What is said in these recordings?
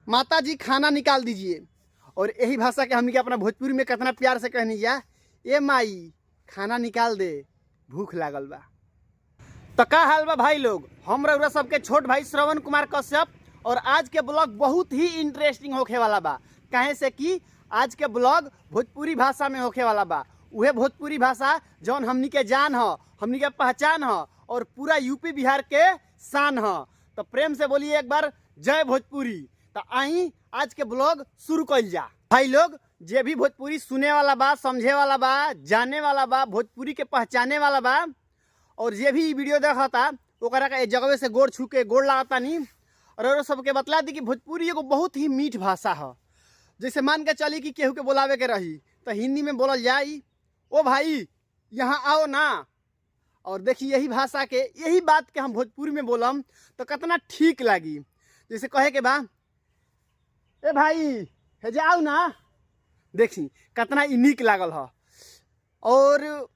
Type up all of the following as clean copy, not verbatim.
माता जी खाना निकाल दीजिए। और यही भाषा के हमनी के अपना भोजपुरी में कितना प्यार से कहनी जा, ए माई खाना निकाल दे, भूख लागल बा। तो का हाल बा भाई लोग, हम रउरा सबके छोट भाई श्रवण कुमार कश्यप। और आज के ब्लॉग बहुत ही इंटरेस्टिंग होखे वाला बा, काहे से कि आज के ब्लॉग भोजपुरी भाषा में होखे वाला बा। उहे भोजपुरी भाषा जौन हमनी के जान ह, हमनी के पहचान ह और पूरा यूपी बिहार के शान ह। तो प्रेम से बोलिए एक बार जय भोजपुरी। तो आई आज के ब्लॉग शुरू कइल जा। भाई लोग, जे भी भोजपुरी सुने वाला बा, समझे वाला बा, जाने वाला बा, भोजपुरी के पहचाने वाला बा और जे भी ई वीडियो देखता ओकरा के जगह से गोड़ छू के गोड़ लागता नी। और सबके बतला दी कि भोजपुरी एगो बहुत ही मीठ भाषा है। जैसे मान के चली कि केहू के बोलावे के रही तो हिंदी में बोलल जाई, ओ भाई यहाँ आओ ना। और देखी यही भाषा के यही बात के हम भोजपुरी में बोलम तो कितना ठीक लागी। जैसे कहे के बा, ए भाई हे जाओ ना, देखी कितना ई नीक लागल ह। और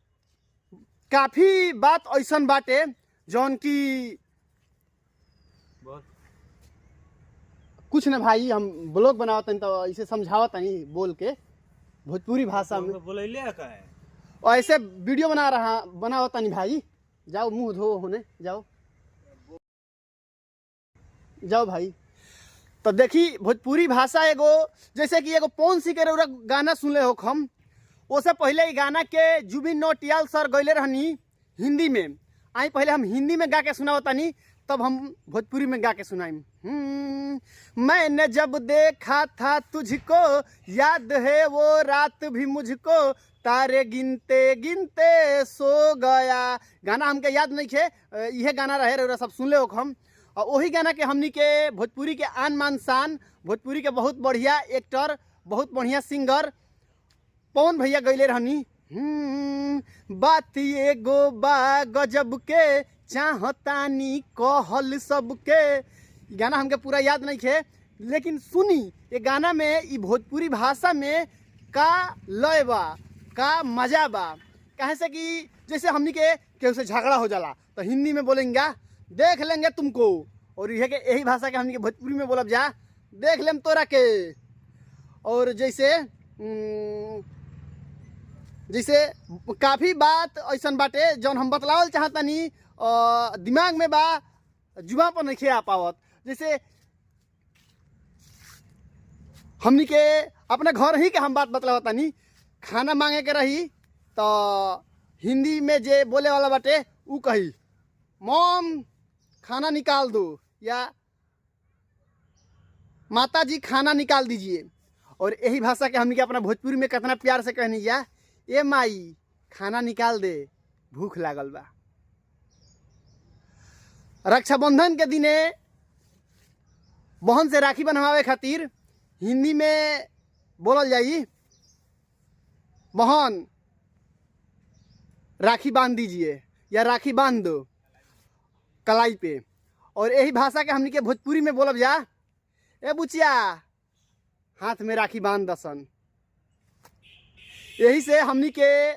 काफ़ी बात ऐसन बाटे जौन की बोल। कुछ ना भाई, हम ब्लॉग बनावत तो ऐसे समझावत नहीं बोल के भोजपुरी भाषा में। बोलैले है काहे? और ऐसे वीडियो बना रहा बनावत नहीं भाई, जाओ मुंह धो होने जाओ जाओ भाई। तो देखी भोजपुरी भाषा एगो जैसे कि एगो पवन सिंह के रउरा गाना सुनले हो हम, ओसे पहले ई गाना के जुबिन नौटियाल सर गैले रहनी हिंदी में। आई पहले हम हिंदी में गा के सुनावतानी, तब हम भोजपुरी में गा के सुनाइम। मैंने जब देखा था तुझको, याद है वो रात भी मुझको, तारे गिनते गिनते सो गया। गाना हमके याद नहीं खे, इहे गाना रहे रउरा सब सुनले हो हम। और वही गाना के हमनी के भोजपुरी के आन मान शान, भोजपुरी के बहुत बढ़िया एक्टर, बहुत बढ़िया सिंगर पवन भैया गैले रहनी। बात एगो बा गजब के, चाहतानी कहल सबके। ई गाना हमके पूरा याद नहीं खे, लेकिन सुनी ये गाना में ई भोजपुरी भाषा में का लय बा, का मजा बा। काहे से कि जैसे हमनी के केहू से झगड़ा हो जाला तो हिंदी में बोलेंगे देख लेंगे तुमको, और यह के यही भाषा के हमनी के भोजपुरी में बोलब जा देख लेम तोरा के। और जैसे जैसे काफ़ी बात ऐसन बाटे जौन हम बतलावल चाहतनी, दिमाग में बा, जुबा पर नहीं आ पावत। जैसे हमनी के अपने घर ही के हम बात बतलावतानी, खाना मांगे के रही तो हिंदी में जे बोले वाला बाटे उ कही मॉम खाना निकाल दो या माता जी खाना निकाल दीजिए। और यही भाषा के हमनी के अपना भोजपुरी में कितना प्यार से कहनी जा, ए माई खाना निकाल दे, भूख लागल बा। रक्षाबंधन के दिने बहन से राखी बनवावे खातिर हिंदी में बोलल जाई बहन राखी बांध दीजिए या राखी बांध दो कलाई पे। और यही भाषा के हमनी के भोजपुरी में बोलब जा, ए बुचिया हाथ में राखी बांध दसन। यही से हमनी के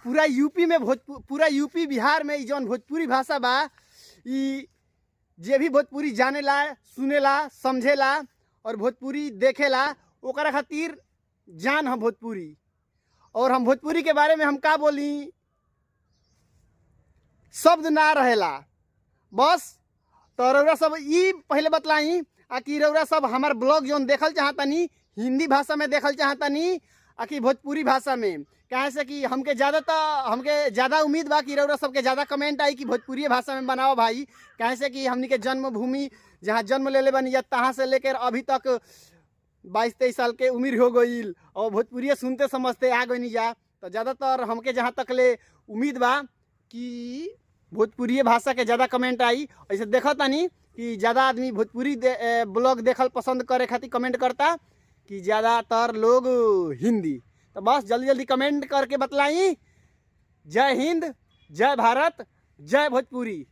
पूरा यूपी में भोजपुर, पूरा यूपी बिहार में ई जौन भोजपुरी भाषा बा, ई जे भी भोजपुरी जानेला, सुनेला, समझेला और भोजपुरी देखेला ओकरा खातिर जान हम भोजपुरी। और हम भोजपुरी के बारे में हम का बोली, शब्द ना रहेला बस। तो रउरा सब ई पहले बतलाई आ कि रउरा सब हमार ब्लॉग जौन देखल चाहतनी हिंदी भाषा में देखल चाहतनी आ कि भोजपुरी भाषा में। काहे से कि हमके ज़्यादा तो हमके ज़्यादा उम्मीद बा कि रउरा सबके ज़्यादा कमेंट आई कि भोजपुरी भाषा में बनाओ भाई। काहे से कि हमनी के जन्मभूमि जहाँ जन्म लेले बानी या तहाँ से लेकर अभी तक 22-23 साल के उम्र हो गई और भोजपुरी सुनते समझते आ गई जा। तो ज़्यादातर हमके जहाँ तक ले उम्मीद बा कि भोजपुरी भाषा के ज़्यादा कमेंट आई। ऐसे देखा तानी कि ज़्यादा आदमी भोजपुरी ब्लॉग देखल पसंद करे खातिर कमेंट करता कि ज़्यादातर लोग हिंदी। तो बस जल्दी जल्दी कमेंट करके बतलाई। जय हिंद, जय भारत, जय भोजपुरी।